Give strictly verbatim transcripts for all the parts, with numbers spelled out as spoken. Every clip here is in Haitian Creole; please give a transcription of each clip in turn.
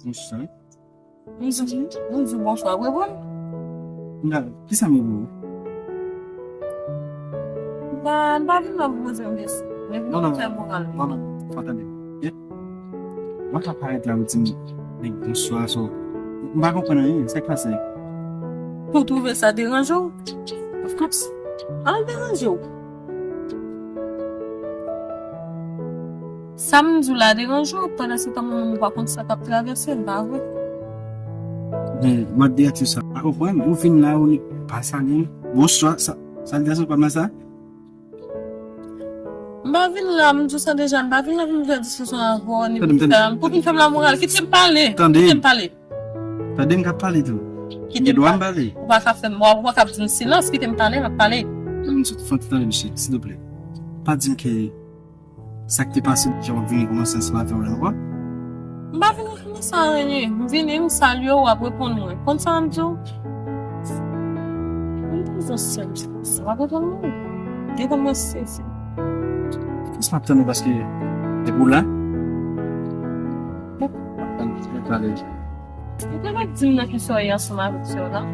Bonswa. M di, m di bonswa, w reponn? Nga, kisa m ye pou ou? M pa, m pa vin la pou poze yon kesyon. Men pou Non, non, fè moral. Non, non, pa tande. Ye? Mwen ka parèt la, ou di m, nèg bonswa, so. M pa konprann anyen, sa k pase? Ou twouve sa deranje w? Of course. Al deranje w. Sa m di w la deranje w, pandan se tan mwen menm ou pa konn sa k ap travèse m, pa vre? Men, mwen te di sa. Pa konprann, ou vin la, ou ni pa salye m. Bonswa, sa, salyatasyon pa nan sa? M pa vin la, m di w sa deja, m pa vin la pou m fè diskisyon avè w, ni pou m fè, pou vin fè m lamoral. Kite m pale. Tande. Kite m pale. Tande m k ap pale tou. Kite m pale. Ou pa ka fè m, ou pa ka ap di m silans, kite m pale, m ap pale. Tande m, fon ti tande m, cheri, silvouplè. Pa di m ke sa k te pase, jan w ap vini kòmanse ansanm avè w la ankò. M pa vini kòmanse anyen. M vini, m salye w, w ap reponn mwen. Konn sa m di w? M poze yon sèl ti kesyon, w ap reponn mwen. Gen tan mwen sezi. Fòs m ap tann ou paske depi w la. Ou te mèt di m nan ki sa w ye ansanm avèk sè w la.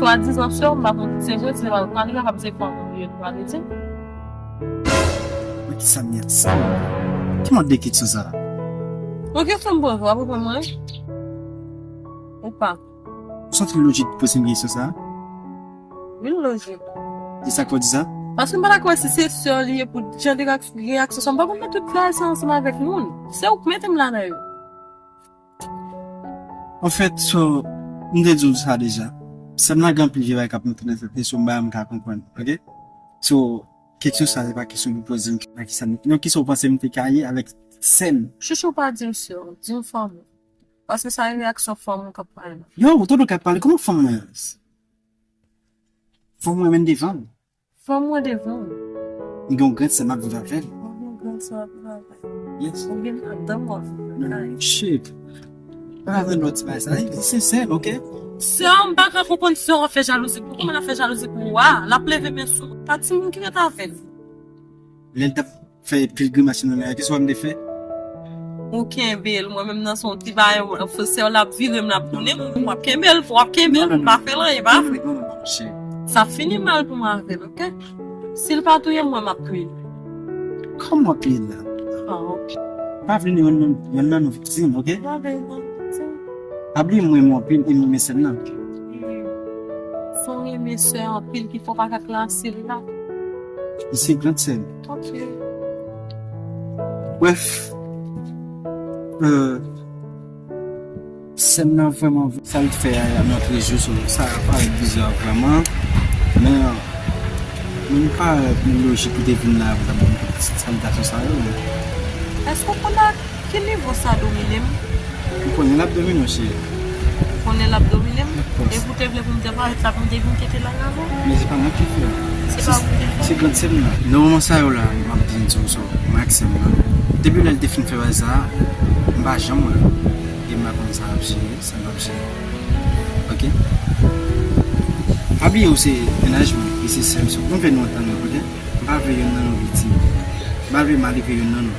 Swadizan sè w, m pa konn si se vre, si se pa vre, m pa te kapab se fanm ou ye, ou pa te di m. Mwen ki sa m ye sa? Ki mòd de kesyon sa? Yon kesyon m poze w, w ap reponn mwen? Ou pa? Ou santi l lojik pou poze m kesyon sa? Wi, l lojik. E sa k fè w di sa? Paske m pa dakò si se sè w li ye pou jan de reyak-, reyaksyon sa. M pa konn mete tout bagay sa ansanm avèk moun. Se ou k mete m ladan yo. Anfèt, so, m te di w sa deja. Sè m nan gen anpil vye bagay k ap monte nan tèt li, so m pa menm ka konprann, oke? So, kesyon sa, se pa kesyon pou poze m, nan kisa, nan kisa w panse m te ka ye avèk sè m? Chouchou, pa di m sè w, di m fanm ou. Paske sa e reyaksyon fanm ou k ap pale la. Yo, ou tande w k ap pale, kòman fanm mwen? Fanm mwen menm devan m. Fanm mwen devan w. M gen yon grann sè m ap viv avè l. Ou gen yon grann sè w ap viv avè l. Yes. Ou gen madanm w ap viv avè l. Shit. Pa avè lòt bagay sa. Li sensè, oke? Sè w, m pa ka konprann sè w ap fè jalouzi pou ou. Kòman l ap fè jalouzi pou ou a? L ap leve men sou ou. Pa timoun ki ret avè l. Lè l t ap fè pil grimas nan men, kisa w wè m te fè? Ou kenbe l, mwen menm nan se yon ti bagay, sè w l ap vire m, l ap tounen m, w ap kenbe l, w ap kenbe l, m pa fè l anyen, pa vre? Non, non, non, cheri. Sa fini mal pou mwen avè l, oke? Si l pa touye m, mwen m ap touye l. Kòman w ap touye l la? Ah, oke. Pa vle nou yonn nan, yonn nan nou viktim, oke? Pa vle yonn nan viktim. Pa bliye mwen renmen w anpil e m renmen sè m nan. Se w renmen sè anpil ki fè w pa ka klase l la. Se gran sè m. Ok. Bref, euh, sè m nan vrèman, sa l fè a nan trèz jou, so, sa parèt bizar vrèman. Men, men m pa wè lojik pou te vin la pou ta ban m tout salitasyon sa yo, men. Èske w konn a ki nivo sa domine m? M konnen l ap domine w, cheri. Ou konnen l ap domine m? Of course. Epi w te vle pou m te parèt la, pou m te vin kete la avè w? Men se pa mwen ki fè l. Se pa ou ki fè l? Se gran sè m nan. Nan moman sa yo la, m ap di n di w sa, mwen ak sè m nan. Depi lè l te fin fè bagay sa, m pa janm wè l. E m pa konn sa l ap jere, sa l p ap jere. Ok? Pa bliye ou se mennaj mwen, e se sè m, so, m vle nou antann nou, ok? M pa vle yonn nan nou viktim. M pa vle mal rive yonn nan nou.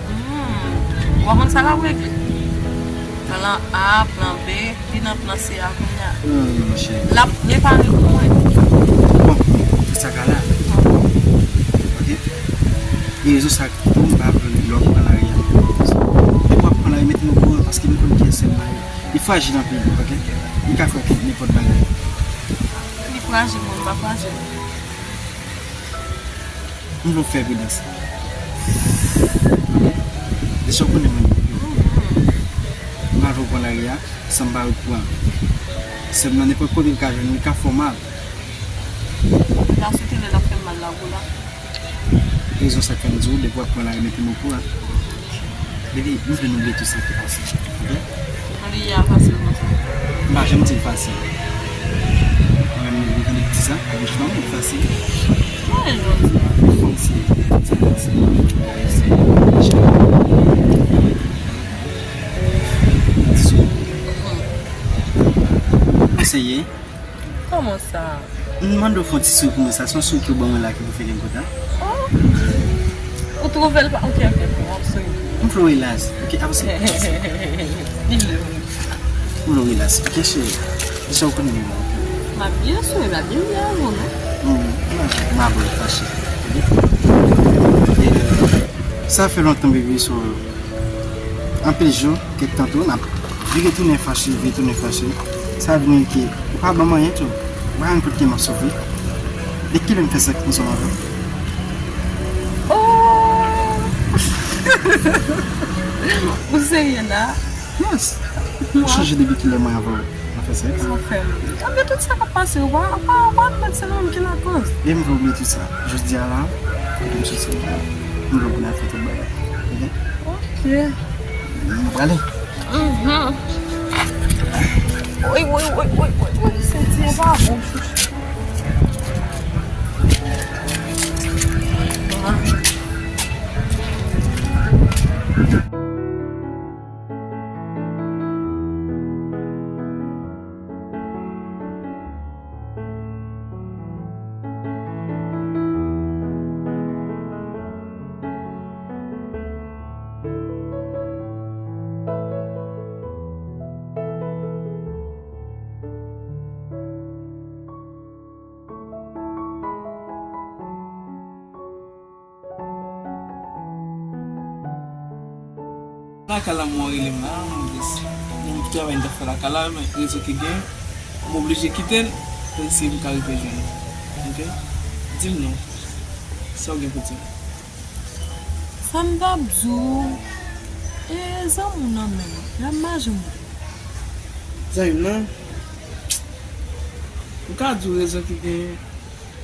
Hmm. Ou pa konn sa l ap regle? Plan A, plan B, li nan plan C a kounye a. Non, non, non, cheri. L ap repare pou mwen. Bon, se sa ka la. Ok? E rezon sa k fè m pa vle lè w pran lari a. Depi w ap pran lari, mete m okouran, paske m konn kiyès sè m nan ye. Li frajil anpil, ok? Li ka fè nenpòt bagay. Li frajil, mwen, m pa frajil. M vle w fè pridans. Ok? Deja w konnen mwen. M pa vle w pran lari a san m pa okouran. Sè m nan nenpòt kote l ka jwenn ou, li ka fè w mal. Li ka soti lè l ap fè m mal la pou la. Rezon sa k fè m di w, depi w ap pran lari, mete m okouran. Baby, m vle nou bliye tout sa ki pase, ok? Bliye a fasil konsa. M pa janm di l fasil. Mwen menm, m tande di sa, a bouch mwen, li fasil. Mwen jodi a. Fòk se, se fasil. Kòman sa ye? Kòman sa? M mande w fè yon ti souri pou mwen, sa se yon souri ke w ban mwen la ki pou fè kè m kontan. Oh! Ou Twouve l pa. Ok, ok, ok, I'm sorry. M vle w relax, ok? Avanse. Li vle. M vle w relax, ok, cheri? Deja ou konnen m renmen w. M ap byen sou, m ap byen byen avè w, non? Hmm, m ap, m ap fache, ok? E, sa fè lontan, baby, so, anpil jou, kèk tan tou, n ap vire tounen fache, vire tounen fache. Sa vin ke ou pa ban m anyen tou. Ou pa konn kote ke m ap soufri. De kilè m fè sèks ansanm avè w? Oh! Ou serye la? Yes. Ou sonje depi kilè mwen avè w n ap fè sèks? Sa fè m. Tanpri, tout sa k ap pase, ou pa, ou pa, ou pa admèt se mwen menm ki lakòz. E m vle oubliye tout sa. Jodi a la, kote m soti, m vle pou n al fè tout bagay. Ok? Ok. M prale. Mhm. Woy, woy, woy, woy, woy, woy, senti e pa bon. Lakay la, mwen rele m la, mwen jis, mwen travay m t ap fè lakay la, men rezo ki gen, m oblije kite l, pou si m ka rive jwenn ou. Ok? Di m non, sa w gen pou di m? Sa m t ap di w, e zanmi w nan menm, l ap mache m. Zanmi m nan, m ka di w rezon ki gen,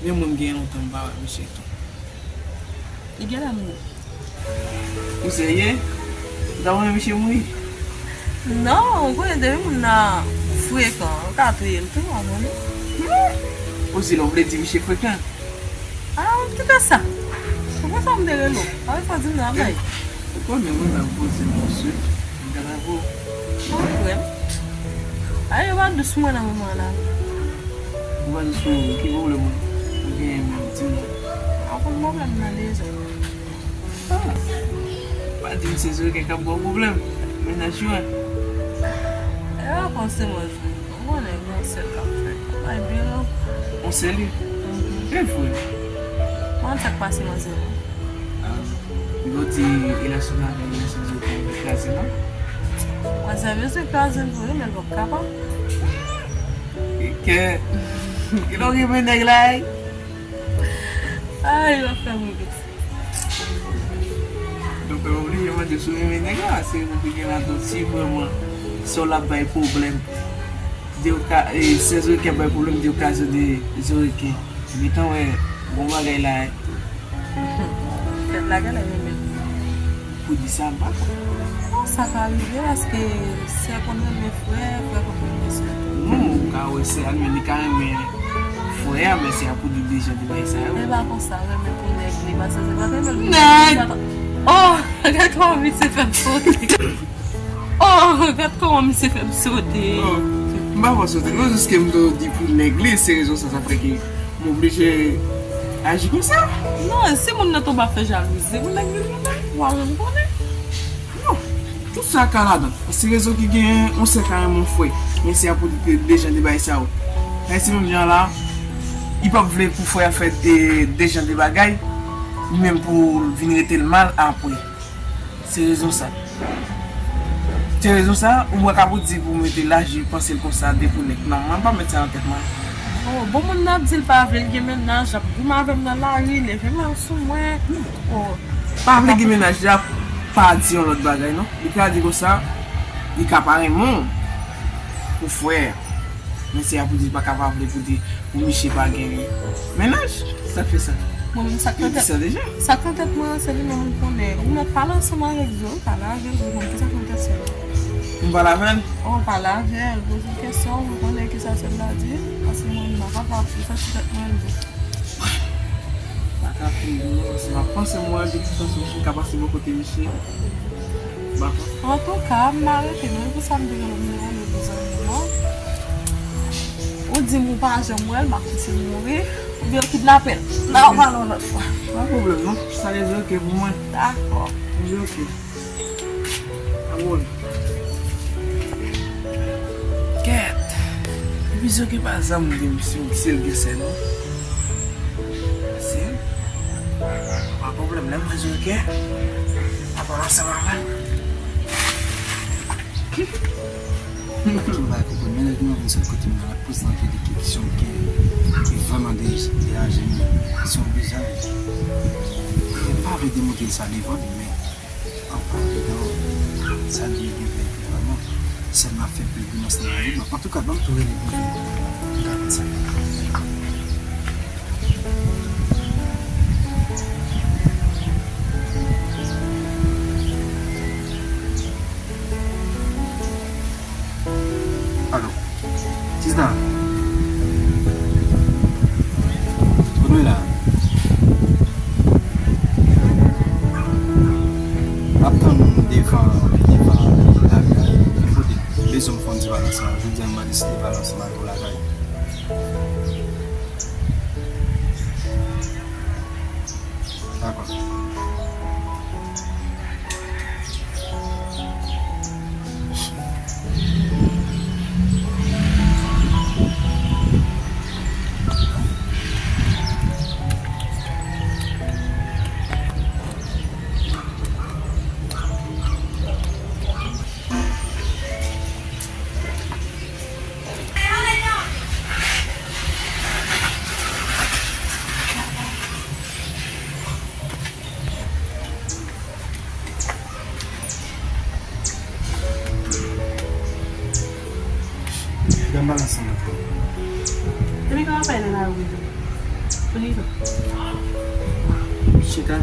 men mwen m gen lontan m pa wè misye tou. Li genlè mouri. Ou serye? Ou ta renmen misye mouri? Non, ou konnen depi moun nan frekan, ou ka touye l tou, ou konnen. Ou di lè w vle di misye frekan? Ah, kite sa. Poukisa m te rele w? Avèk sa w di m nan, bay. Ou konnen mwen nan poze m sou. M ka nan vo. Mwen frè m. Ay, yo pa dous mwen nan moman la. Ou pa dous mwen, ki pwoblèm ou genyen menm, di m non. A konn pwoblèm nan deja. Ah, pa di m se Zoriken k ap ba w pwoblèm. Mennaj ou a. E pa fòseman Zoriken. Ou konnen gen yon sèl k ap fè. Ay, byen non. Yon sèl wi? Mhm. E vre? Mwen sa k pase manzè non. Ah, yo di relasyon m avè relasyon Zoriken kraze non? Manzè bezwen kraze l vre, men l p ap kapab. E kè. Ki lè w renmen nèg la, ey? Ay, w ap fè m ri. Donk, ou oblije mande si w renmen nèg la, se rezon ki gen ladan, si vrèman sè w la bay pwoblèm, de oka-, e, sè Zoriken bay pwoblèm de okazyon de Zoriken. Gentan wè bon bagay la. Tèt la genlè renmen l. Pou di sa, m pa konn. Bon, sa ka rive, paske sè konn renmen frè, frè konn renmen sè tou. Non, ou ka wè sè a, men li ka renmen frè a, men sè a pou di de jan de bagay sa yo. E pa konsa, renmen pou nèg li, paske se pa renmen l pou nèg li. Oh, gad kòman misye fè m sote. Oh, gad kòman misye fè m sote. Oh, m pa fè w sote, non, jis ke m te di pou nèg li, se rezon sa, sa fè ke m oblije aji konsa. Non, si moun nan tonbe ap fè jalouzi, se pou nèg li li menm, ou pa menm konnen. Non, tout sa ka ladan. Se rezon ki gen, yon sè ka renmen yon frè. Men se a pou di de jan de bagay sa yo. Men se menm jan la, li p ap vle pou frè a fè de, de jan de bagay, li menm pou vin rete l mal apre. Se rezon sa. Se rezon sa, ou mwen ka pou di pou mete laji panse l konsa de pou nèg. Non, mwen pa met sa nan tèt mwen. Oh, bon moun nan ap di l pa vle l gen mennaj, l ap goumen avè m nan lari, leve men l sou mwen. Oh. Pa vle gen mennaj la, pa di yon lòt bagay non. Li ka di konsa, li ka pa renmen w pou frè. Men se a pou di pa ka pa vle pou di pou misye pa gen mennaj. Sa k fè sa? Mwen menm sa k nan tèt, sa k nan tèt mwen an, se li menm m konnen. Ou mèt pale ansanm avèk Zo, pale avè l, ou konn ki sa k nan tèt sè la. M pale avè l? Oh, pale avè l, poze l kesyon, ou konnen ki sa sè la di. Paske mwen menm m pa kapab, se sa k nan tèt mwen an. Pa ka fini non, paske m ap panse mwen de tout fason m ka pase bò kote misye. Antouka, m arete non, e pou sa m te rele w, m te rele w pou zanmi mwen. Ou di m ou pa janm wè l, m ap kite l mouri. Vye kidnape l. N a pale yon lòt fwa. Pa pwoblèm non. Sa rete oke pou mwen. Dakò. Rete oke. Abòne. Kèt. Epi Zoke pa zanm gen misye, misye l gen sè non. Se pa pwoblèm, lè m wè Zoke, m ap ansanm avè l. Mwen pa konprann, men nèg nan vin sot kote m nan, l ap poze anpil de kesyon ke, ke vrèman de, deranje m. Se yon bizarre. Mwen pa vle demontre sa devan li, men anpadan sa li gen vrèman. Sè m ap fè pil grimas nan lari. Bon, antouka, ban m tou rele pou m ka konn sa. Alo. Sista. Kote w ye la? M ap tann ou devan, devan lari a. Kote? Bezwen m fè yon ti pale ansanm. Jodi a m deside pale ansanm avè w lakay. Dakò. Gade m pale ansanm avè w. Epi kòman w fè nan lari tou? Poukisa? Chita.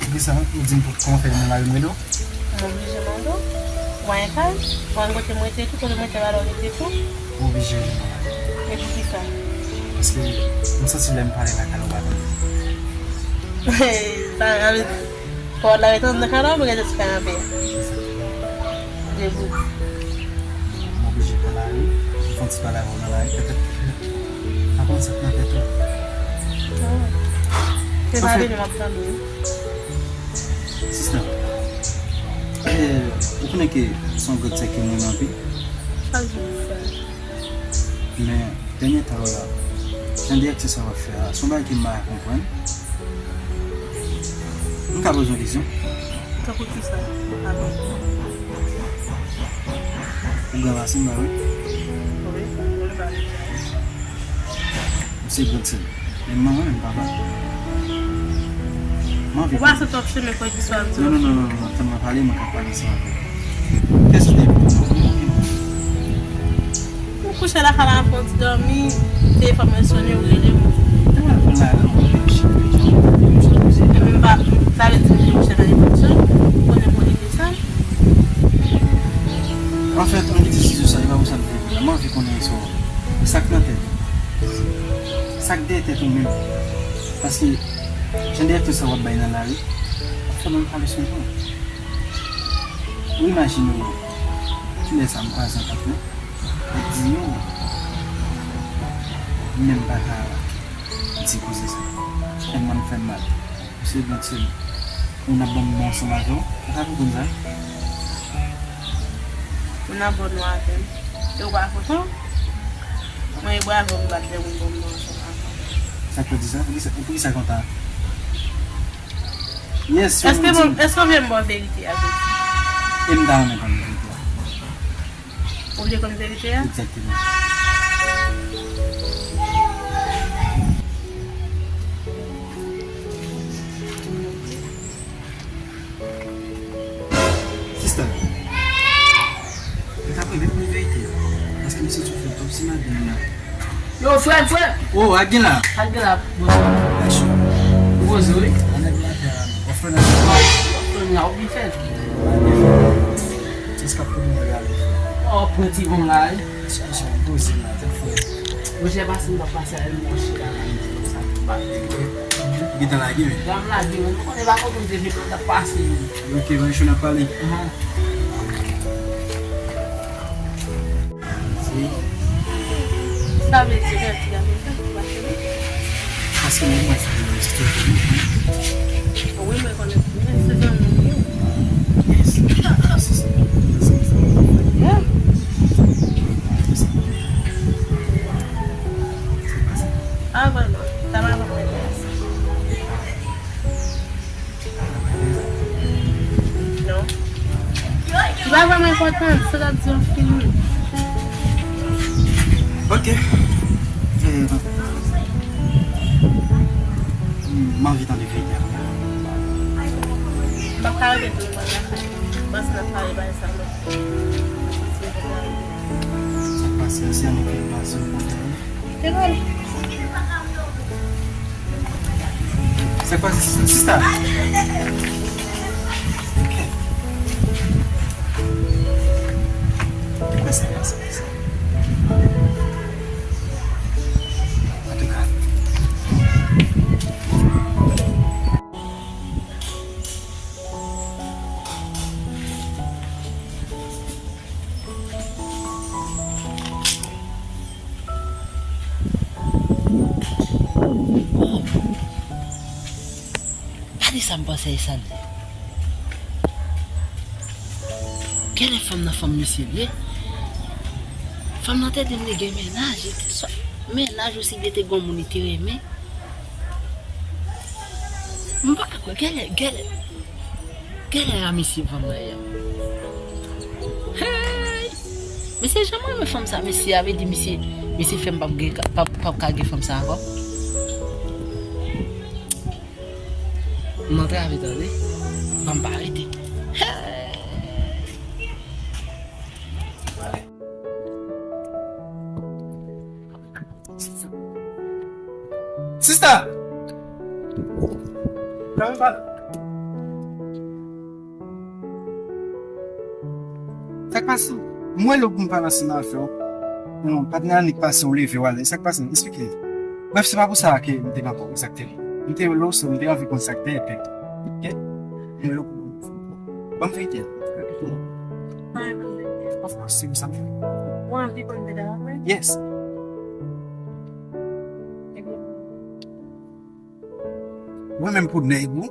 Poukisa ou di m pou, kòman fè nan lari m rele w? M oblije mande w. Ou pa gen kay? Ou pa gen kote m rete tou, kote m rete pa la w rete tou? Ou oblije rele m nan lari. E poukisa? Paske m santi lè m pale lakay la ou pa tande. Sa vle di, kòd la ret anndan kanal ou rete sou kanapè a? Debout. M oblije pran lari, m fè yon ti pale avè w nan lari, petèt, petèt, pa konn sa k nan tèt ou. Se pa vini m ap tande w. Sista, eh, ou konnen ke se yon grenn sè ke m renmen anpil. Chak jou ou fè. Men, dènye tan yo la, jan direktè sa w ap fè a, se yon bagay ke m pa ka konprann. M ka poze yon kesyon? Tankou kisa? Pardon. Ou gran pase m, pa vre? Wi, mwen pale. M se grandsè. Men manman menm papa. M anvi konnen. Ou pase twòp chemen pou istwa m di w. Non, non, non, non, non, tann mwen pale, mwen ka pale ansanm avè w. Kiyès ki te envite w nan yon reyoun? Ou kouche lakay la, fè yon ti dòmi, telefòn mwen sonnen, ou rele m. Ou pa konn la, non, ou rele m chèf de jan, ou rele m chèf de jan. E menm pa, sa vle di m rele m chèf de jan, ou konnen m rele sa? Anfèt, ann kite sijè sa, e pa pou sa m te vin la. M anvi konnen sa w, sa k nan tèt ou. Sa k dèyè tèt ou menm. Paske, jan direktè sa w ap bay nan lari, ap fè moun pale sou mwen. Ou imajine w, kilè sa m kwaze an kat men, e di yo, m menm pa ka di koze sa. Tèlman l fè m mal. Se bon, se bon. Moun ap ban m bon ansanm avè w. Ou ka konprann sa? Moun ap bon non avè m. E ou pa kontan? Mwen, e bravo m bat lè moun ban m non ansanm avè w. Sa k fè w di sa? Poukisa, poukisa kontan? Yes, èske bon, èske w vle m ba w verite a, jodi? E m ta renmen konn verite a. Ou vle konn verite a? Egzakteman. Sista, m t ap renmen konn verite a, paske m santi w fè twòp simaden la. Yo, frè, frè! Oh, ak gen la? Ak gen la, bonswa. Ou poze, wi. Anèk la, w ap fè nan w ap fè nan w ap byen fèt. Jis k ap konnen mwen gade. Oh, pran ti bon la, wi. Sitiyasyon an poze la, tèt frè. Monchè, pase m t ap pase a, yon chita la, yon sa ki pa gen. Ou gentan lage, wi. Jan m lage, wi. Nou konnen pa kote m te vin, m t ap pase, wi. Ok, ban yon chou n ap pale. Ahan. Sa vle di lè ti gason sa ki pa cheri. Paske mwen mwen sa mwen se toujou mwen. Wi, mwen konnen. Men se zanmi m yo. Yes. Se sa. Yeah. Se pa sa. Ah, vrèman. Sa pa vrèman enterese. Non. Li pa vrèman enpòtan, se ta di yon fini. Ok. Eh, m anvi tande verite a. M p ap ka rete tou lè mwen lakay. Panse n ap pale bagay sa non. Sa k pase, se annik yon pase. Te pale. Sa k pase, sista? Sista? Ok. Mwen sa, mwen sa, mwen sa. Antouka. Gade sa m panse e sa l ye. Genlè fanm nan fanm misye l ye. Fanm nan te di m li gen mennaj, li te swa mennaj ousibyen te gen yon moun li te renmen. M pa ka kwè, genlè, genlè, genlè a misye fanm nan ye. Hey! Mesye, jan mwen renmen fanm sa, mesye, a vle di misye, misye fè m p ap gen, p ap, p ap ka gen fanm sa ankò. M antrave tande. Ban m pa rete. Hey! Sista! Sa k pase? M wè lè w pou m pale ansanm avè w. Non, patnè Anik pase, w leve, w ale. Sa k pase? Eksplike. Brèf, se pa pou sa ke m te nan kò w, sa k te rive. M te rele w, so m te anvi konn sa k te rive. Ok? M wè w pou m. Ban m verite a. Of course, se konsa m fè. Ou anvi konn medam ap mwen? Yes. Ebyen. Mwen menm pou nèg ou.